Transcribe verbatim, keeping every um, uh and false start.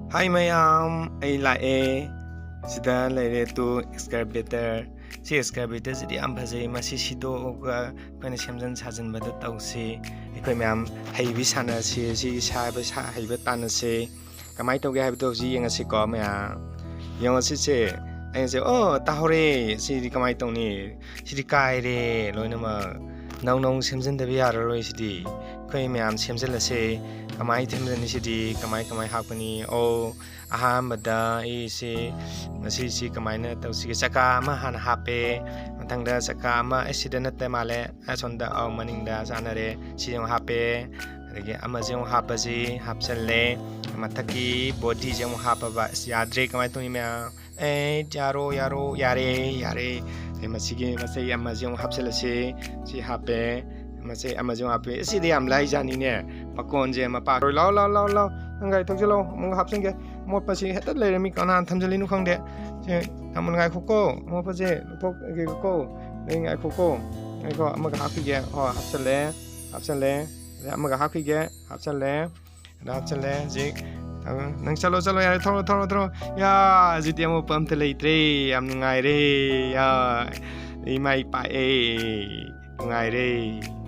ꯍꯥꯏ ꯃꯌꯥꯝ, ꯑꯩ ꯂꯥꯛꯑꯦ꯫ ꯁꯤꯗ ꯂꯩꯔꯦ ꯇꯨ excavator꯫ ꯁꯤ excavator ꯁꯤꯗꯤ ꯌꯥꯝ ꯐꯖꯩ꯫ ꯃꯁꯤ ꯁꯤꯗꯣꯛꯑꯒ ꯑꯩꯈꯣꯏꯅ ꯁꯦꯝꯖꯤꯟ ꯁꯥꯖꯤꯟꯕꯗ ꯇꯧꯁꯤ꯫ ꯑꯩꯈꯣꯏ ꯃꯌꯥꯝ ꯍꯩꯕꯤ ꯁꯥꯟꯅꯁꯤ꯫ ꯁꯤ ꯁꯥꯕ ꯁꯥ-, ꯍꯩꯕ ꯇꯥꯟꯅꯁꯤ꯫ ꯀꯃꯥꯏꯅ ꯇꯧꯒꯦ ꯍꯥꯏꯕꯗꯣ ꯍꯧꯖꯤꯛ ꯌꯦꯡꯉꯁꯤꯀꯣ ꯃꯌꯥꯝ꯫ ꯌꯦꯡꯉꯁꯤꯁꯦ꯫ ꯑꯩꯅꯁꯦ, "ꯑꯣ, ꯇꯥꯍꯧꯔꯦ꯫ ꯁꯤꯗꯤ ꯀꯃꯥꯏꯅ ꯇꯧꯅꯤ? ꯁꯤꯗꯤ ꯀꯥꯏꯔꯦ ꯂꯣꯏꯅꯃꯛ꯫ ꯅꯧꯅ ꯑꯃꯨꯛ ꯁꯦꯝꯖꯤꯟꯗꯕ ꯌꯥꯔꯔꯣꯏ ꯁꯤꯗꯤ꯫ ꯑꯩꯈꯣꯏ ꯃꯌꯥꯝ ꯁꯦꯝꯖꯤꯜꯂꯁꯦ꯫ ꯀꯃꯥꯏꯅ ꯁꯦꯝꯖꯤꯟꯅꯤ ꯁꯤꯗꯤ? ꯀꯃꯥꯏ, ꯀꯃꯥꯏ ꯍꯥꯞꯀꯅꯤ? ꯑꯣ, ꯑꯍꯥꯟꯕꯗ ꯑꯩꯁꯦ ꯉꯁꯤꯁꯤ ꯀꯃꯥꯏꯅ ꯇꯧꯁꯤꯒꯦ? ꯆꯀꯥ ꯑꯃ ꯍꯥꯟꯅ ꯍꯥꯞꯄꯦ꯫ ꯃꯊꯪꯗ ꯆꯀꯥ ꯑꯃ, ꯑꯩ ꯁꯤꯗ ꯅꯠꯇꯦ ꯃꯥꯜꯂꯦ꯫ ꯑꯁꯣꯝꯗ, ꯑꯧ, ꯃꯅꯤꯡꯗ ꯆꯥꯟꯅꯔꯦ꯫ ꯁꯤ ꯑꯃꯨꯛ ꯍꯥꯞꯄꯦ꯫ ꯑꯗꯒꯤ ꯑꯃꯁꯦ ꯑꯃꯨꯛ ꯍꯥꯞꯄꯁꯤ, ꯍꯥꯞꯆꯜꯂꯦ꯫ ꯃꯊꯛꯀꯤ bodyꯁꯦ ꯑꯃꯨꯛ ꯍꯥꯞꯄꯕ꯫ ꯑꯁ, ꯌꯥꯗ꯭ꯔꯦ꯫ ꯀꯃꯥꯏꯅ ꯇꯧꯅꯤ ꯃꯌꯥꯝ? ꯑꯦ, ꯌꯥꯔꯣ, ꯌꯥꯔꯣ, ꯌꯥꯔꯦ, ꯌꯥꯔꯦ꯫ ꯑꯗꯩ ꯃꯁꯤꯒꯤ ꯃꯆꯩ ꯑꯃꯁꯦ ꯑꯃꯨꯛ ꯍꯥꯞꯆꯜꯂꯁꯤ꯫ ꯁꯤ ꯍꯥꯞꯄꯦ꯫ ꯃꯆꯩ ꯑꯃꯁꯦ ꯑꯃꯨꯛ ꯍꯥꯞꯄꯦ꯫ ꯁꯤꯗꯤ ꯌꯥꯝ ꯂꯥꯏꯖꯥꯠꯅꯤꯅꯦ꯫ ꯃꯀꯣꯟꯁꯦ ꯃꯄꯥ-, ꯂꯥꯎ, ꯂꯥꯎ, ꯂꯥꯎ, ꯂꯥꯎ꯫ ꯅꯪ ꯒꯥꯔꯤ ꯊꯧꯖꯤꯜꯂꯣ꯫ ꯑꯃꯨꯛ ꯍꯥꯞꯆꯤꯟꯒꯦ꯫ ꯑꯃꯣꯠꯄꯁꯤ ꯍꯦꯛꯇ ꯂꯩꯔꯝꯃꯤ꯫ ꯀꯅꯥꯅ ꯊꯝꯖꯤꯜꯂꯤꯅꯣ ꯈꯪꯗꯦ꯫ ꯁꯤ ꯊꯝꯃꯨ, ꯉꯥꯏꯈꯣꯀꯣ꯫ ꯑꯃꯣꯠꯄꯁꯦ ꯂꯧꯊꯣꯛꯈꯤꯒꯦꯀꯣ꯫ ꯑꯩ ꯉꯥꯏꯈꯣꯀꯣ꯫ ꯉꯥꯏꯈꯣ, ꯑꯃꯒ ꯍꯥꯞꯈꯤꯒꯦ꯫ ꯍꯣ, ꯍꯥꯞꯆꯜꯂꯦ꯫ ꯍꯥꯞꯆꯜꯂꯦ꯫ ꯑꯗꯩ ꯑꯃꯒ ꯍꯥꯞꯈꯤꯒꯦ꯫ ꯍꯥꯞꯆꯜꯂꯦ꯫ ꯑꯗ ꯍꯥꯞꯆꯜꯂꯦ ꯍꯧꯖꯤꯛ꯫ ꯅꯪ ꯆꯠꯂꯣ, ꯆꯠꯂꯣ, ꯌꯥꯔꯦ, ꯊꯧꯔꯣ, ꯊꯧꯔꯣ, ꯊꯧꯔꯣ꯫ ꯌꯥ, ꯍꯧꯖꯤꯛꯇꯤ ꯑꯃꯣꯠꯄ ꯑꯝꯇ ꯂꯩꯇ꯭ꯔꯦ꯫ ꯌꯥꯝ ꯅꯨꯡꯉꯥꯏꯔꯦ꯫ ꯌꯥ, ꯏꯃꯥ ꯏꯄꯥꯛꯑꯦ꯫ ꯅꯨꯡꯉꯥꯏꯔꯦ꯫